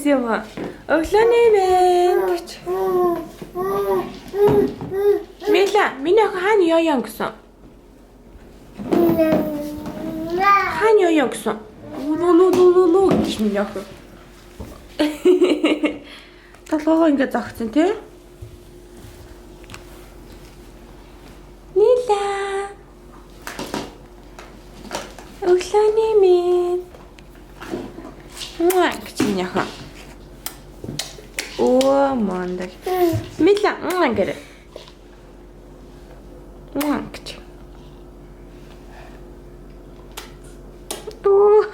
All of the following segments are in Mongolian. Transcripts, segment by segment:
гэсэн юм уу? Өглөөний мэнд гэж. Мила, миний охин хаана ёо ёо гэсэн? Хаана ёо ёо гэсэн? Лу лу лу лу гэж миний охин. Толгоогоо ингэ зогцсон тий? Нила. Өглөөний мэнд. Муа гэж миний охин. Оо мондаг. Мила муа гэрэ. Муа гэж. Оо.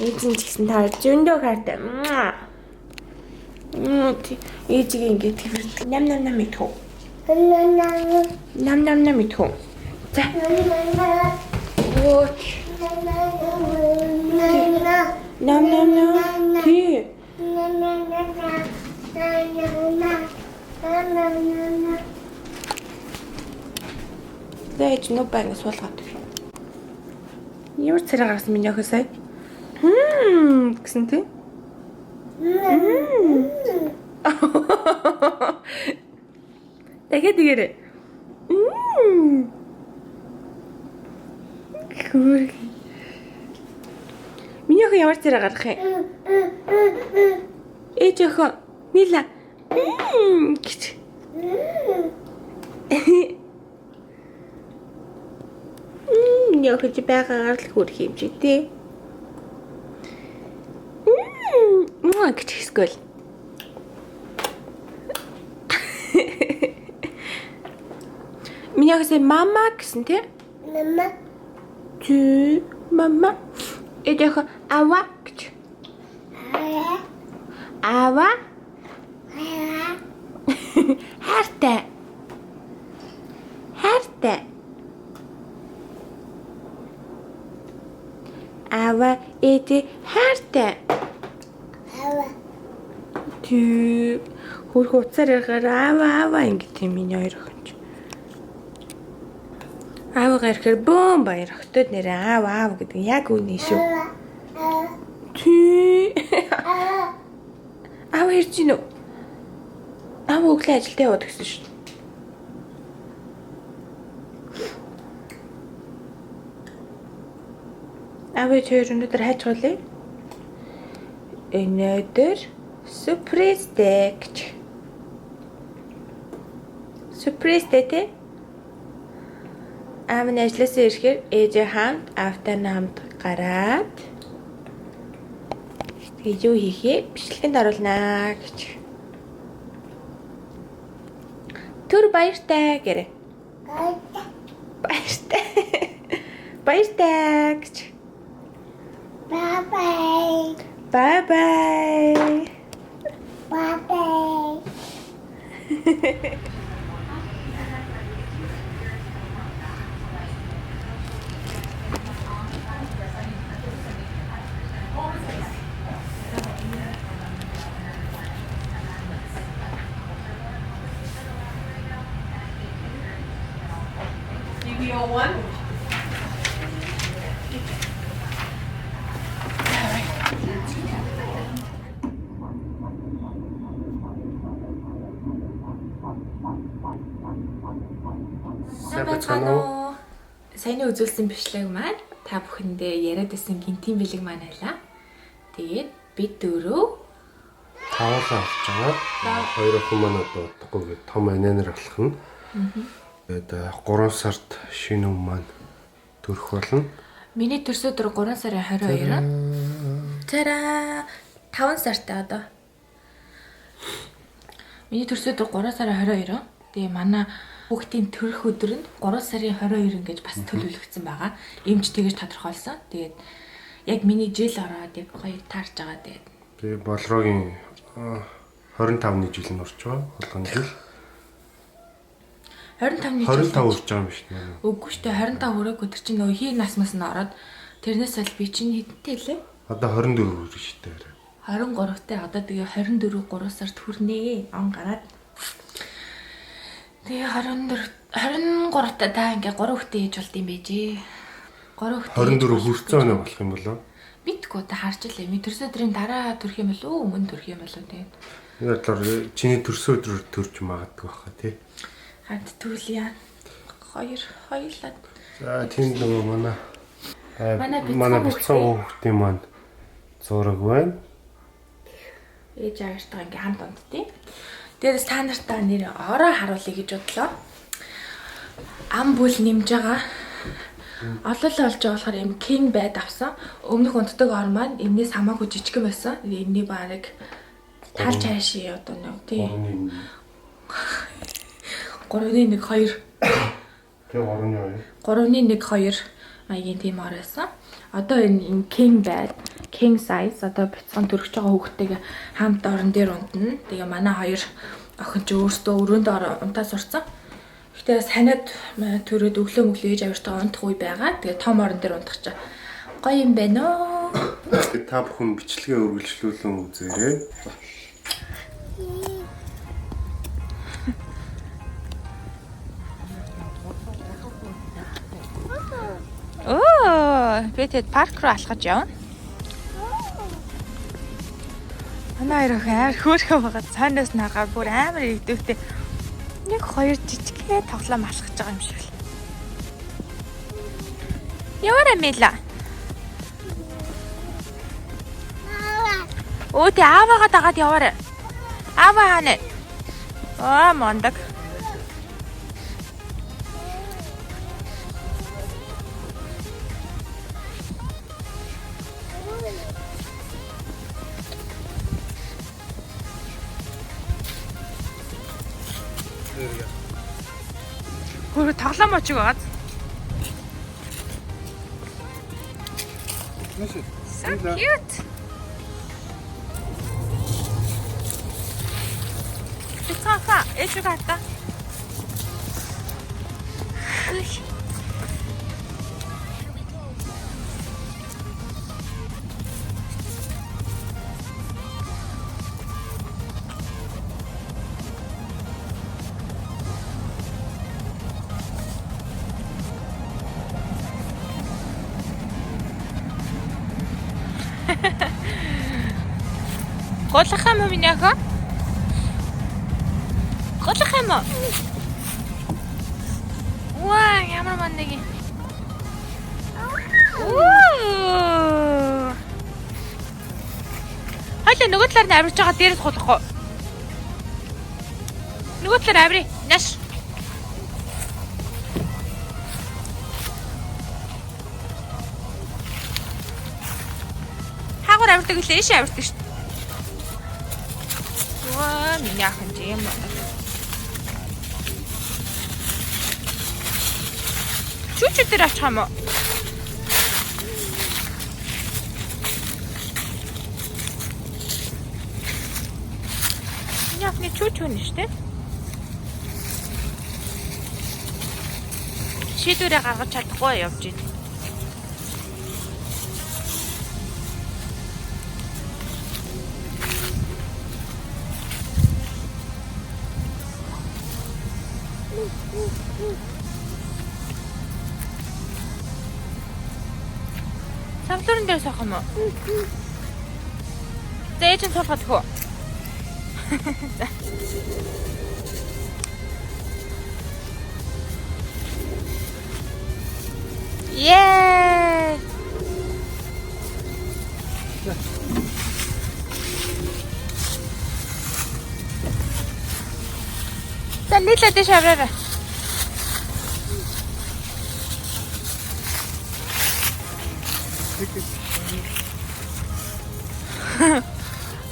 Ээж нь ч гэсэн та зөндөө хайртай. Муа. Ээжигээ ингэ тэрвэрдэг. Ням ням ням идэх үү? Ням ням ням идэх үү? За. Оо. Ням ням ням. Тий. За ээж нүг байнга суулгаад. Ямар царай гаргасан миний охин сая? Гэсэн тий? Тэгээд тэгээрэй. Хөөрхөн. Миний охин ямар царай гаргах юм? Ээж охин Нила гэж. Миний охин чи байгаагаар л хөөрх юм чи тий. Маа гэж хэсгэл. Миний охин мама гэсэн тий? Мама. Тий, мама. Ээж охин ава гэж. Ава. Хайртай. Хайртай. Ава ээжээ хайртай. Ава. Тий. Хөрх уцаар ярихаар ава ава ингэж юм миний хоёр охин ч. Аавыгаа ирэхээр бөөн баяр огтод нэрээ аав аав гэдэг нь яг үнэ шүү. Тий. Аав ирж гинүү. Аав өглөө ажилдаа яваад гэсэн шүү. Аав ээж хоёр өнөөдөр хайж гуулээ. Өнөөдөр сюрприз дээ гэж. Сюрприз дээ тэ? Аав нь ажлаасаа ирэхээр ээжээ хамт аавтай нь хамт гараад тэгээ юу хийхээ бичлэгэнд оруулнаа гэж. Түр баяртай гэрээ. Баяртай. Баяртай гэж. Bye bye. Bye bye. Bye bye. DB01. Сайн байцгаана уу? Саяны үзүүлсэн бичлэг маань та бүхэндээ яриад байсан гинтийн бэлэг маань байлаа. Тэгээд бид дөрөв таваалаа авч байгаа. Хоёр охин маань одоо удахгүй том ананер алах нь. Тэгээд 3 сард шинэ хүн маань төрөх болно. Миний төрсөн өдөр 3 сарын 22. Тараа 5 сартай одоо. Миний төрсөн өдөр 3 сарын 22. Тэгээ манай хүүхдийн төрөх өдөр нь 3 сарын 22 гэж бас төлөвлөгдсөн байгаа. Эмч тэгэж тодорхойлсон. Тэгээд яг миний жил ороод яг гоё таарч байгаа. Тэгээд Тэгээ Болроогийн 25-ны жил нь орж байгаа. Холгоны жил. 25-ны жил. 25 хүрч байгаа юм биш үү? Үгүй шүү дээ 25 хүрээгүй тэр чинь нөгөө хий нас мас нь ороод тэрнээс бол би чинь хэдэнтэй лээ? Одоо 24 хүрнэ шүү дээ. 23-тай одоо тэгээ 24 3 сард хүрнэ. Он гараад. Тэгээ 24 23-тай та ингээ 3 хүүхдээ ээж болд юм байжээ. 3 хүүхдээ 24 хүрсэн оноо болох юм болоо? Мэдгүй та харж илээ. Ми төрсөн өдрийн дараа төрөх юм болов уу? Өмнө төрөх юм болов уу тэгээд. Энэ бодлоор чиний төрсөн өдрөөр төрж магадгүй баха тий. Ханд төрүүлье. Хоёр хоёлаа. За тэнд нөгөө манай Манай бяцхан хүүхдийн маань зураг байна. Ээж аавтайгаа ингээ хамт унтдیں۔ Дээрээс та нартаа нэр ороо харуулъя гэж бодлоо. Ам бүл нэмж байгаа. Олол олж байгаа болохоор юм king bed авсан. Өмнөх унтдаг ор маань энэс хамаагүй жижигхэн байсан. Энэний барыг тал чааши одоо нэг тий. 3-1 2. Тэг 3-2. 3-1 2 маягийн тийм ор байсан. Одоо энэ king bed, king size одоо бяцхан төрөж байгаа хүүхдтэйгээ хамт орон дээр унтна. Тэгээ манай хоёр охин ч өөрсдөө өрөөнд унтаа сурцсан. Гэхдээ санаад төрөөд өглөө мөглөө ээж авиртайгаа унтах үе байгаа. Тэгээ том орон дээр унтах чаа. Гоё юм байна оо. Та бүхэн бичлэгээ үргэлжлүүлэн үзээрэй. Оо, би тэгэд парк руу алхаж явна. Манай хоёр охин амар хөөрхөн байгаа. Цаанаас нь харахаар бүр амар ирдүүтэй. Нэг хоёр жижигхэн тоглоом алхаж байгаа юм шиг л. Яваарай Мила. Өө тий ааваагаа дагаад яваарай. Ааваа хаана? Аа мондаг. Хөр тоглоом очиг байгааз. So cute. Бицгаха, ээж үг хатаа. Гулах юм уу миний охин? Гулах юм уу? Ваа, ямар мундаг юм. Оо. Хойлоо нөгөө талаар нь авирч байгаа дээрээс гулах уу? Нөгөө талаар авирыг. Нааш. Хаагур авирдаг гэлээ ийшээ авирдаг шүү дээ. Ваа, миний охин чи юм байна. Чүчүү дээр очих юм уу? Миний охины чүүчүү нэ шүү дээ. Шийдвэрээ гаргаж чадахгүй явж байна. Самтурын дээр суух юм уу? За ээж нь суулгаад өгөө. За. Yay! За нийлээ дэш аваарай.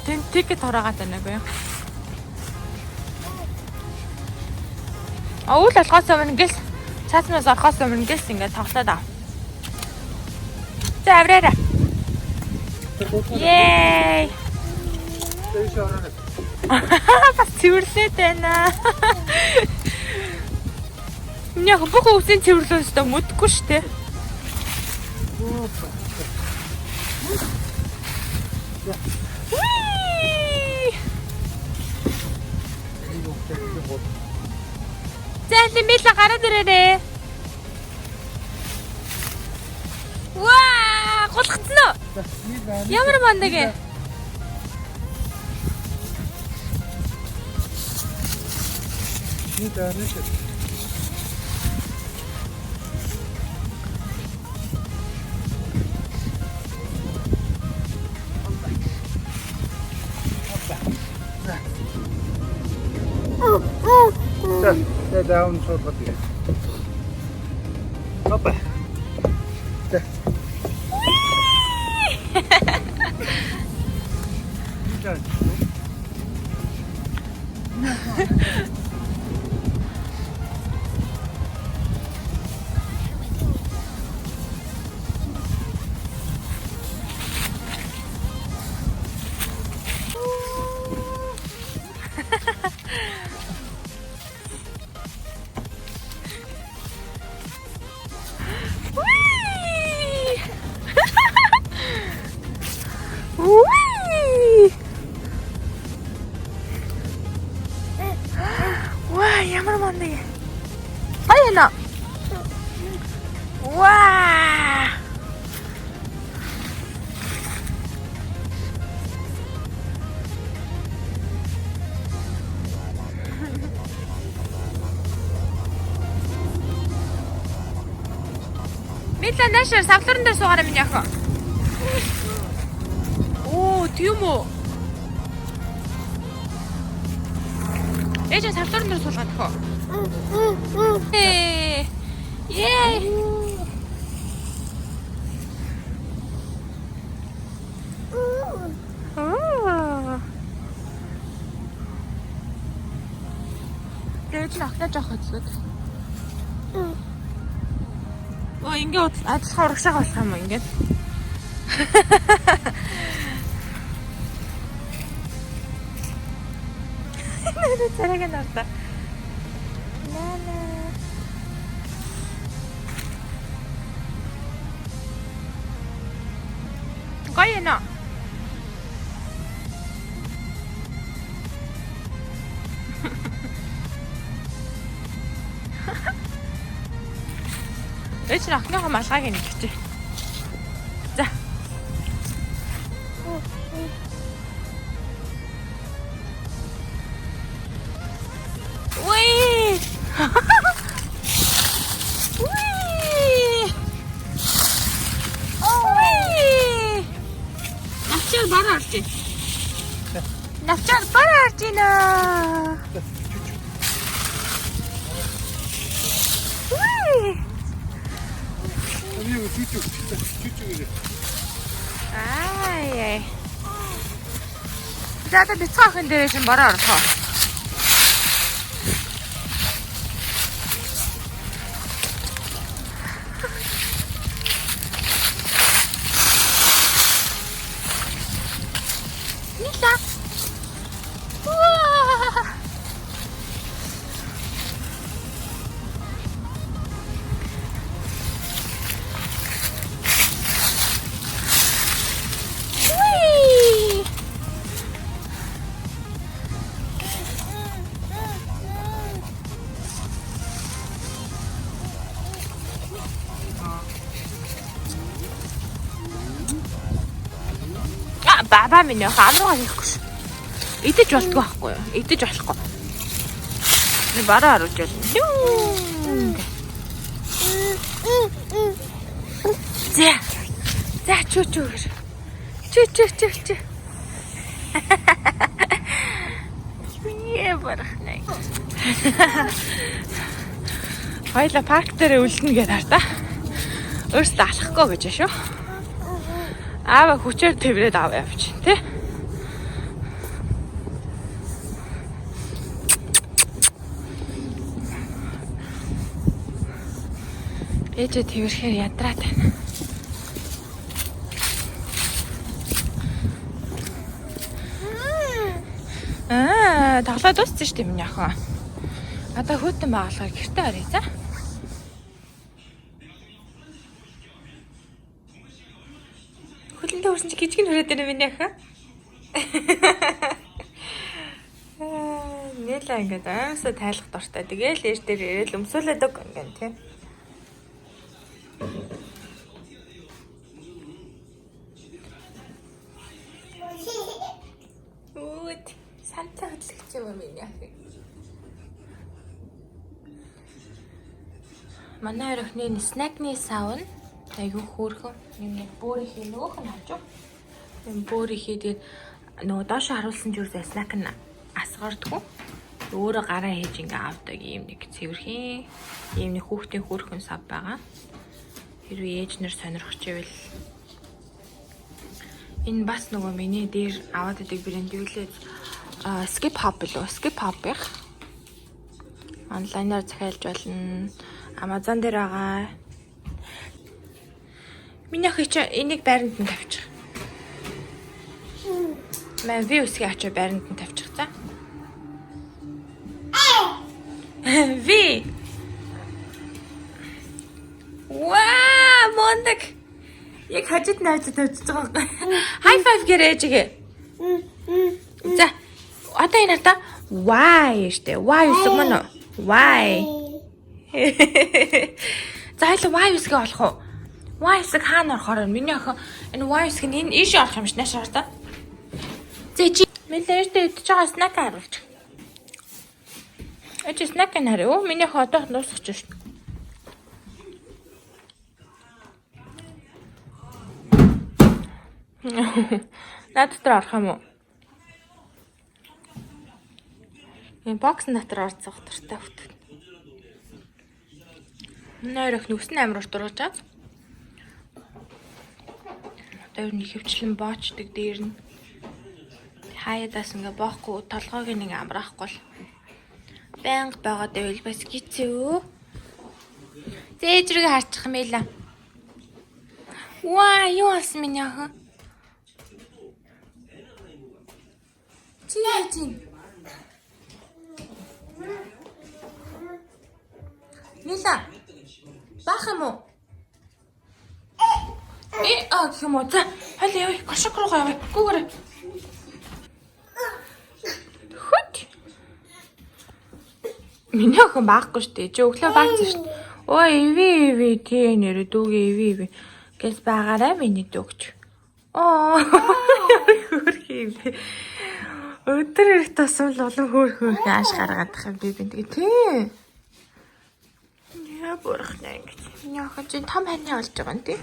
Тэн тикет хораагаад байна үгүй юу? Өвөл болгоос өмнө ингээл цааснаас орохоос өмнө ингээл ингээд тоглоод ав. За авраарай. Yay! Бас цэвэрлээд байна. Миний охин бүх өвсийн цэвэрлэн өстө мөдөхгүй шүү дээ. За лимила гараад ирээрээ. Ваа, Гулгацсан уу? Ямар мундаг юм? За, за даун суулгаад ирээ. Опа. За. За. Whee! Whee! Ваа, ямар мундаг юм. Гоё юм уу? Ваа! Мила наашаар савларн дээр суугаарай миний охин. Оо, тийм үү? Ээж нь савларн дээр суулгаад өхөө. Ээ. Ее. Аа. Тэгээд л охиноо жоох хөдлөд. Оо ингээд адилхан урагшаага болох юм уу ингээд? Нэр царайг нь авта. Ла ла. Гоё юм уу? Ээж нь охиныхоо малгайг нэгчээ. За. Уи! Уи! Уи! Навчаар бараа орж ийн. Навчаар бараа орж ийн аа. Уи! Юу чүчү чүчү гэрээ. Ай яй. За одоо бяцхан охин дээрээ шин бороо орох уу? Мила. Уа! Уи! А баба минь яха амруугаа хийхгүй ш. Идэж болтгоо байхгүй юу? Идэж болохгүй. Би бараа харуулж байна. Юу. За. За чүү чүү гэр. Чүү чүү чүү чүү. Яа барахнай. Хоёлаа парк дээр үлдэнэ гэдээ хар та. Өөрөөсөө алхахгүй гэж шүү. Аава хүчээр тэврээд аваа явчих тий. Ээжээ тэврэхээр ядраад байна. Аа, тоглоод дууссан шүү дээ миний охин. Одоо хүүтэн байгуулахаар гэртээ оръё за. Хөлөндөө хүрсэн чи гижиг нь хүрээд ирнэ миний охин. Аа, Нэлээ ингээд аимсаа тайлах дуртай. Тэгээл ээж дээр ирээл өмсөөлөд өг ингээд тийм. Манай хоёр охины snack ны сав нь айгүй хөөрхөн. Юм нэг бөөрийнхээ нөгөөх нь хажуу. Юм бөөрийнхээ тэгээд нөгөө доошо харуулсан ч юусаа snack нь асгардгүй. Өөрөө гараа хийж ингээ авдаг ийм нэг цэвэрхэн ийм нэг хүүхдийн хөөрхөн сав байгаа. Хэрвээ ээж нар сонирхож ивэл энэ бас нөгөө миний дээр аваад идэг брэнд юу лээ? Skip Hop билүү? Skip Hop-ийнх. Онлайнаар захиалж болно. Amazon дээр байгаа. Миний охин чи энийг байранд нь тавьчих. Мэн ви үсгийг очиж байранд нь тавьчих за. Ви. Ваа, мондаг. Яг хажид найзад тавьчих байгаа. High five гэрээ ээжигээ. За. Одоо энэ хартаа Y штэ. Y үсэг мөн үү? Y. За хоёул Y үсгээ олох уу? Y үсэг хаана орохоор вэ? Миний охин энэ Y үсэг нь энэ ийшээ орох юм шиг нааш хартаа. Зэ чи мэлээ ээжтэй идэж байгаа snack харуулчих. Ээж snack нь харъя. Өө миний охин одоо дуусгах чинь шүү. Наад дотор орох юм уу? Энэ box дотор орцох дуртай хөтөд. Миний хоёр охин үсэн амар урт ургаж байгаа. Одоо ер нь ихэвчлэн боочдөг дээр нь хаяадаас ингээ боохгүй толгойг нэг амраахгүй л байнга байгаад байвал бас гизүү. Зээж рүүгээ харчих юм байла. Ваа, юу болсон миний охин? Чи яаж юм? Мила. Баах юм уу? Э, а гэх юм уу? За, хойл явъя. Горшок руугаа явъя. Гүүгээрэй. Хөт. Миний охин баахгүй шүү дээ. Чи өглөө баацсан шүү дээ. Ой, иви иви тий нэрэ дүүгээ иви иви. Гэс байгаарай миний дүүгч. Оо. Хөөрхий юм бэ. Өдөр ирэх тусам л улам хөөр хөөрхөн ааш гаргаадах юм би би тэгээ тий. Яа бүрхнэ ингэж. Миний охин чинь том хань болж байгаа юм тий.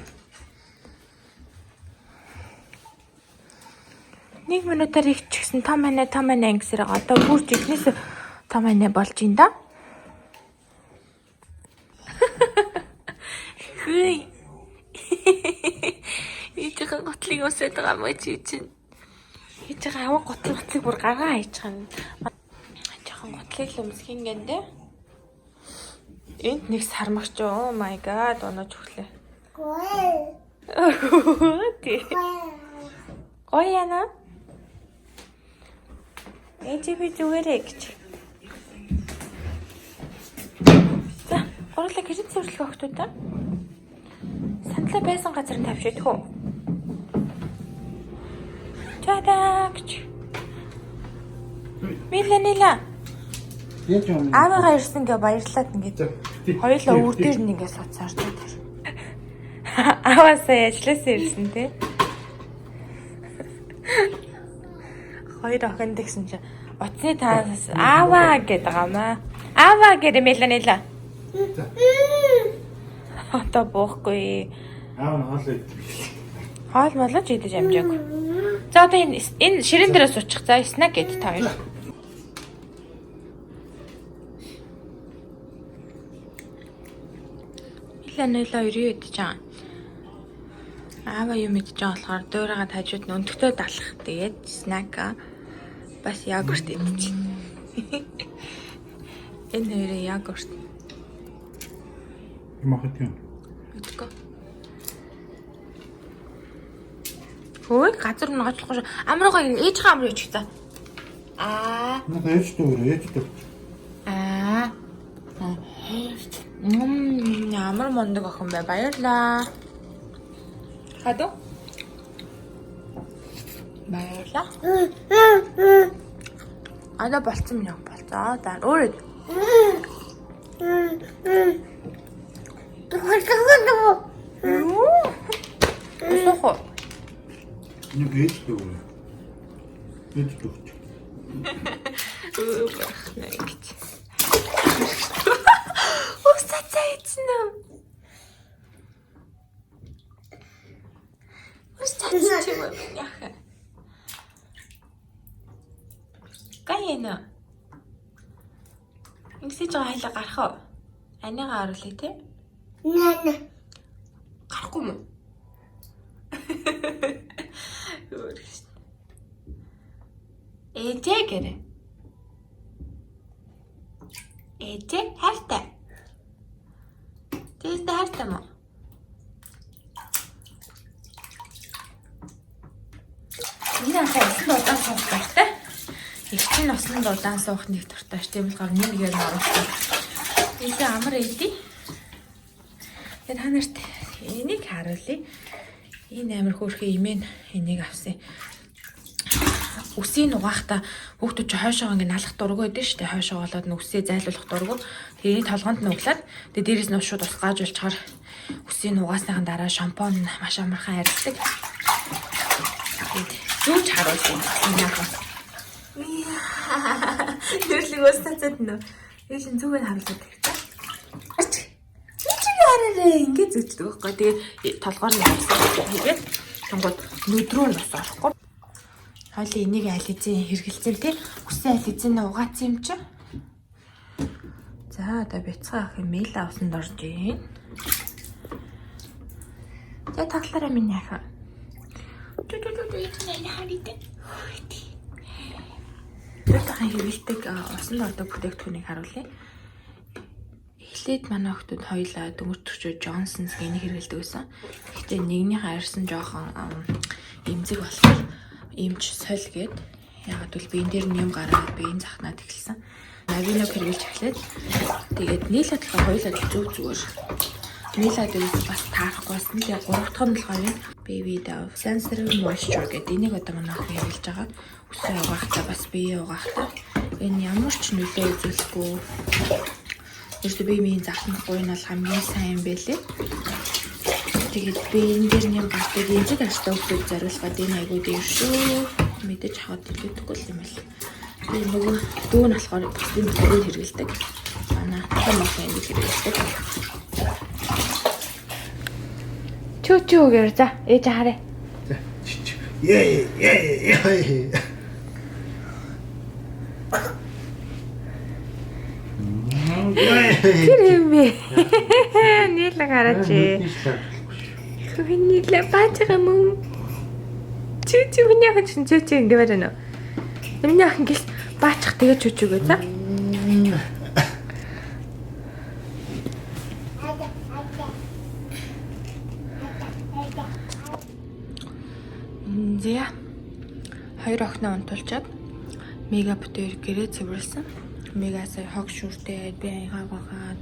1 минутаар ихчихсэн том ханаа том ханаа ингэсээр байгаа. Одоо бүр жихнээс том ханаа болж ин да. Хүй. Ээжийнхээ гутлыг өмсөд байгаа мó чи чинь. Ээжийнхээ аваа гутал гутлыг бүр гаргаа хайчих юм. Жаахан гутлыг л өмсөх юм гэнэ. Энд нэг сармагч oh my god онож өглөө. Гой. Тий. Гоё яна. Ээжээ би зүгээрээ гэж. За, гурлаа гэрээ цэвэрлэх охтуудаа. Сандлаа байсан газар нь тавьшидэх үү? Чада гэж. Мила нила. Яаж юм? Аавыгаа ирсэн гэ баярлаад ингээд хоёулаа өвөр дээр нь ингээд сууцаар тэр. Ааваасаа ажилласаа ирсэн тий. Хоёр охин тэгсэн чинь утасны таанаас ааваа гэдэг байгаа маа. Ааваа гэрэ мэланила. Одоо буухгүй. Аав нь хоол идэх. Хоол молож идэж амжаагүй. За одоо энэ энэ ширээн дээрээ суучих. За snack гэд та хоёр. Мэланила хоёр юу идэж байгаа? Аава юм идэж байгаа болохоор дуурайгаад хажууд нь өнтгтөө далах. Тэгээд snack бас йогурт идэж байна. Энэ хоёрын йогурт. Юм ах тийм. Мэдгүй. Хөөе газар нь гочлохгүй шүү. Амруугаа ээжийнхээ амруу ичих за. Аа. Надад ээжтэй өөрөө ээжтэй. Аа. Ямар мундаг охин бай. Баярлаа. Хадуу. Баярлаа. Одоо болцсон минь болцоо. За өөрөө. Усах уу? Нэг ээжтэй өөрөө. Ээжтэй өгч. Ингэж. Усаа цайцсан уу? байгаа хайлаа гарах уу? Анигаа оруулъя тий? Нана. Гарахгүй юм уу? Өөр шин. Ээжээ гэрэ. Ээжээ хайртай. Тийстэй хайртай мó? Энэ анхаа усанд удаан суух дуртай. Их чинь усанд удаан суух нэг дуртай ш. Тийм болохоор нэг нь оруулсан. Ийсээ амар эдий. Тэгээ та нарт энийг харуулъя. Энэ амар хөөрхөн имэн энийг авсан. Үсийг угаахта хүүхдүүд чи хойшоогоо ингээ налах дургу байдаг шүү дээ. Хойшоо болоод нь үсээ зайлуулах дургу. Тэгээ энэ толгоонд нь углаад тэгээ дээрээс нь шууд ус gaаж болчоор үсийг угаасныхан дараа шампунь маш амархан арилдаг. Тэгээд зүүж харуулсан юм яах вэ? Нэрлэг ус цацаад нөө. Энэ шин зүгээр харуулдаг хэрэгтэй. Чи хараарэ ингэ зүүждэг байхгүй. Тэгээд толгоор нь авсан хийгээд тэнгууд нүд рүү нь бас орохгүй. Хойлоо энийг аль хэзээ хэрэгэлцэн тий. Үсэн аль хэзээ нь угаацсан юм чи. За одоо бяцхан ах юм мэйл авсанд орж ийн. За таглаараа минь яах. Ту ту ту ту энэ харид. Бяцхан хэрэгэлдэг усанд ордог бүтээгдэхүүнийг харуулъя. Эхлээд манай охтууд хоёлаа дөнгөж төрчөө Johnson's гэнийг хэрэгэлдэг байсан. Гэхдээ нэгнийхээ арьсан жоохон эмзэг болохоор эмч соль гээд ягаад гэвэл би энэ дээр нь юм гараад би энэ захнаад эхэлсэн. Навиног хэрэглэж эхлээд тэгээд нийлээд болохоор хоёулаа зөв зүгээр. Нийлээд ерөөс бас таарахгүй байсан. Тэгээд гурав дахь нь болохоор энэ Baby Dove Sensitive Moisture гэдэг энийг одоо манай охин хэрэглэж байгаа. Үсээ угаахтаа бас бие угаахтаа энэ ямар ч нөлөө үзүүлэхгүй. Ерөөсөө би миний захнахгүй энэ бол хамгийн сайн юм байлээ. Тэгээд би энэ дээр нэм гардаг эмзэг арьстай хүмүүсд зориулгаад энэ айгуу дээр шүү. Мэдээж хаад илүүдэхгүй л юм л. Би нөгөө дүү нь болохоор бусдын дөрөв хэрэгэлдэг. Манай том охин энийг хэрэгэлдэг. Чүү чүү гэр за ээж хараа. За. Е е е. Тэр юм бэ? Нийлэг хараач. Нийлэг бааж байгаа мөн. Чүү чүү миний охин чинь чүү чүү ингэ барина. Миний охин гэл баачих тэгээ чүү чүүгээ за. Зя. Хоёр охиноо унтуулчаад мега бүтээр гэрээ цэвэрлсэн. Мега сая хог шүртэй би аягаа угаагаад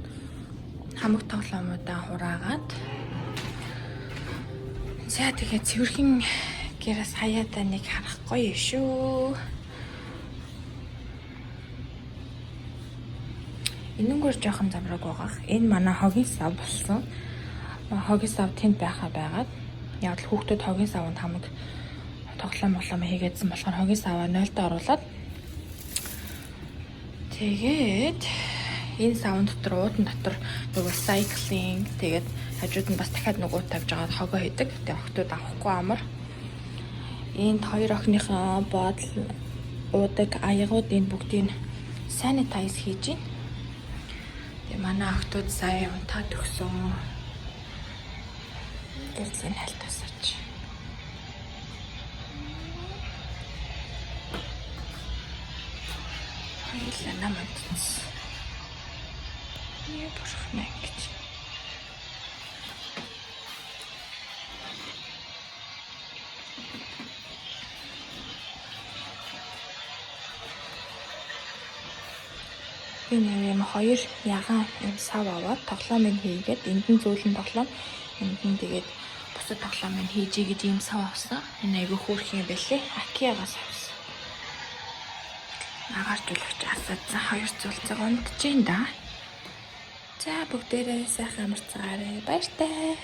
хамаг тоглоомудаа хураагаад. За тэгэхээр цэвэрхэн гэрээс хаяада нэг харах гоё шүү. Энэнгээр жоохон замраг байгаах. Энэ манай хогийн сав болсон. Хогийн сав тэнд байхаа байгаад яг л хүүхдүүд хогийн савнд хамаг тоглоом моглоом хийгээдсэн болохоор хогийн саваа 0-д оруулаад тэгээд энэ савн дотор уудан дотор нөгөө cycling тэгээд хажууд нь бас дахиад нөгөө тавьж байгаа хогоо хийдэг. Тэгээд охтууд авахгүй амар. Энд хоёр охиныхоо бодол уудаг аягууд энэ бүгдийг sanitize хийж байна. Тэгээд манай охтууд сая унтаад өгсөн. Гэрлийн хальтасаач. Хоёулаа нам унтсан. Яа бурхан гэж. Би нэг юм хоёр ягаан юм сав аваад тоглоом хийгээд энд нь зөөлөн тоглоом, энд нь тэгээд бусад тоглоом хийжээ гэж ийм сав авсан. Энэ айгүй хөөрхөн юм байлээ. Акиагаас авсан. Агааржуулагч асаадсан хоёр зүйлцэг унтж ин да. За бүгдээрээ сайхан амарцгаарай. Баяртай.